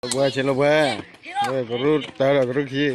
လိာ်ပှဲၤဆ့လိာ်ပှဲၤ, ကရူၢ်တၢ်ဒီးကရူၢ်ခံ.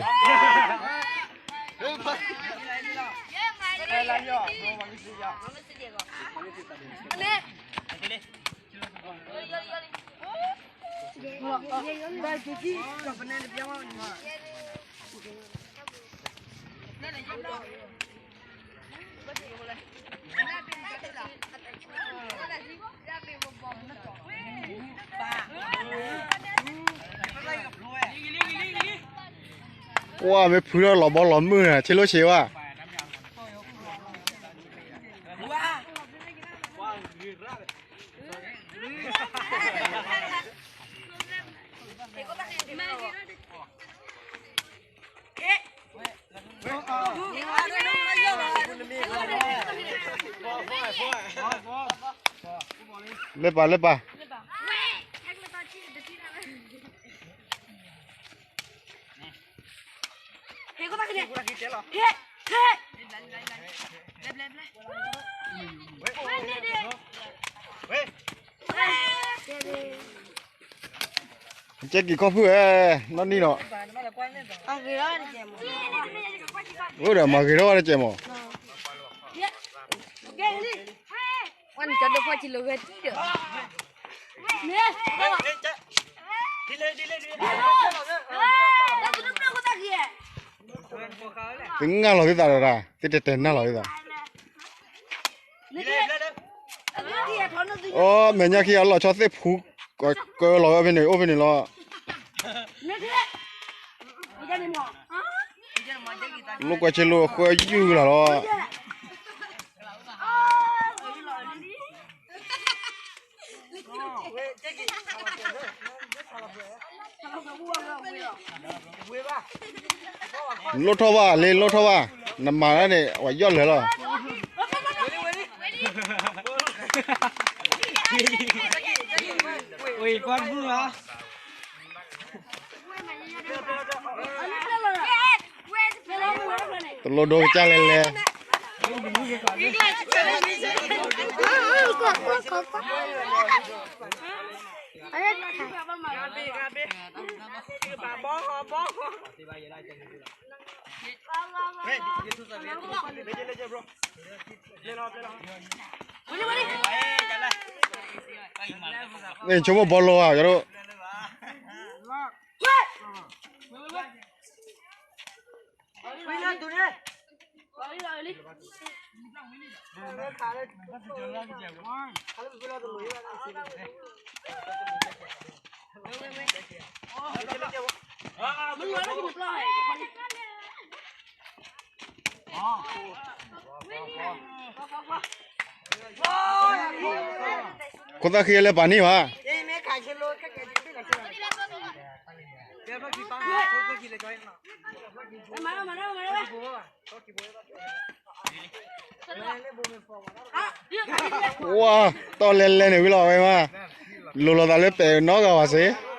ကွၢ်မ့ၢ်ဖုထီၣ်လီၤဘီလီၤမုၢ်န့ၣ် ဆ့လိၣ်ဆ့ဝါ. လၢပၢ်လၢပၢ်. ကဲက့ၤခီဖုၣ်ဝဲ, နီၢ်နံၣ်နီၤ. အိၣ်ဒီးမၤဂ့ၤထီၣ်ဝဲတကဲမး. သုငၢ်လီၤသုသးဒီးတၢ်, သုတတဲနၢ်လီၤသုသး. အိ မဲာ်ညါခံဂၤလီၤဆီသ့ၣ်ဖူ, ကလီၤဝဲဖဲန့ၣ် အိၣ်ဖဲန့ၣ်လီၤ. လိာ်ကွဲဆ့လိာ်ဃၢယုၢ်လီၤလီၤ. လိၣ်ထီၣ်ဘၣ်လံ လိၣ်ထီၣ်ဘၣ်, နမၤတၢ်န့ၣ် ပှၤယီၢ်လၢာ်လီၤ. ဝ့ၢ်ကွၢ်တဘူၣ်လီၤ. တလိၣ်ဒိကစၢ်လဲၤလဲၤ. န့ၣ်ဆိကမိၣ်ဘီလိၤဧါ ယၤဒိၣ်. ခိၣ်သၣ်ဃံလၢပာ်န့ၢ်ဘၣ်. ဝါ, တီၢ်လဲၤလဲၤန့ၣ်ဝံၤလီၤဝဲမး, လိၤလိာ်သးလၢပဲာ်နီတဂၤဘၣ်စ့ၢ်.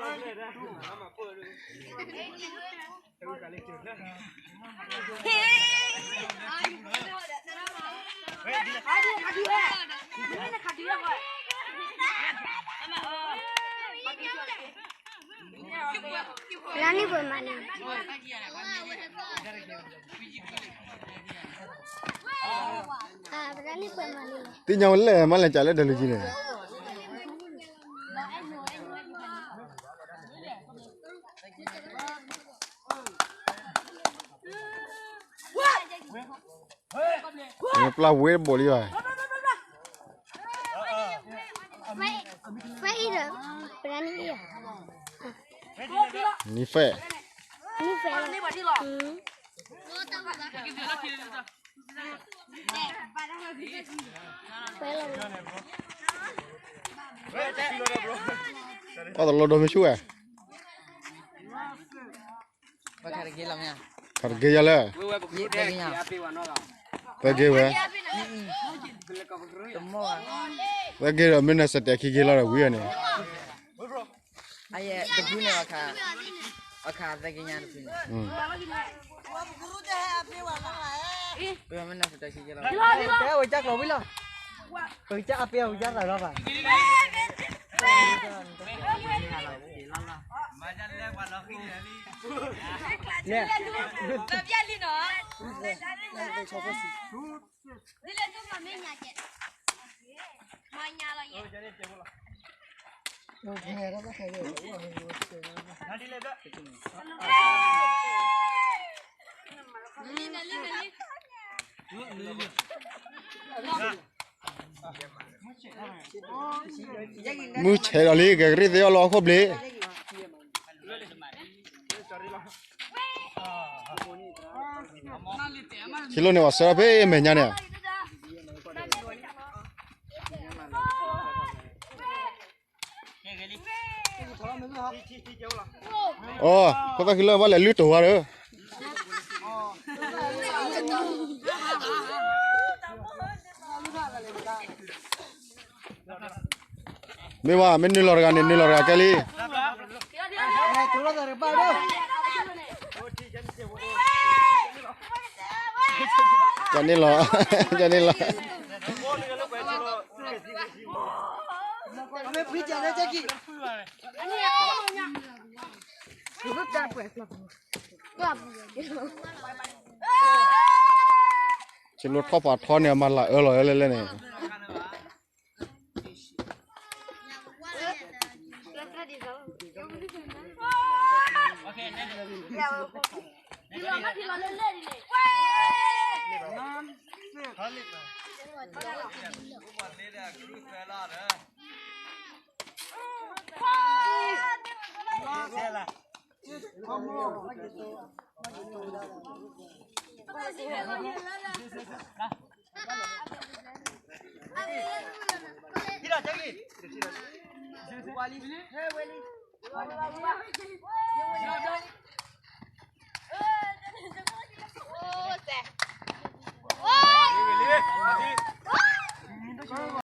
သ့ၣ်ညါဝဲလဲၣ် မ့ၢ်လဲၤကးလၢဒၢးလူၤကံန့ၣ်. ပျၢ်ဝဲတဘိးလံဘၣ်. နံၤဖဲ, နံၤဖဲ. အီၣ်တလီၢ်ဒိၣ်မ့ၢ်ဆူၣ်ဝဲ. ခးတဂ့ၤယၤလဲၣ်. သၢဂ့ၤဝဲ. သၢဂ့ၤဒီးမ့ၢ်နစတဲာ်ခံဂ့ၤလီၤဒီးဝံၤန့ၣ်. မၤပြလံနီၤ. ဒ်လဲၣ်ဒိၣ်မးမ့ၢ်ညါကဲ, မၤညါလီၤယဲ. မုၢ်ဆဲးဒီးလံ ကကရ့ၣ်သ့အီၣ်လီၤဟီၣ်ခိၣ်ဘျ့. ဆံးလိၣ်န့ၢ်ဝဲစၢဖဲမဲာ်ညါန့ၣ်. အိ, ခိၣ်သၣ်ခံလၢဘၣ်လဲၤလုၢ်တိၤဝဲဒီး မ့ၢ်ဝဲ မ့ၢ်နုာ်လီၤတဂၤန့ၣ် နုာ်လီၤတဂၤကဲလံ. ကန့ၣ်လီၤ, ကန့ၣ်လီၤ. ဆ့လိထီၣ်ပှၤထီန့ၣ် အမၤလၤအၢလီၤလဲၣ်လဲၣ်န့ၣ်. ဝဲလံ, ဝဲလံ, ဝဲလံ.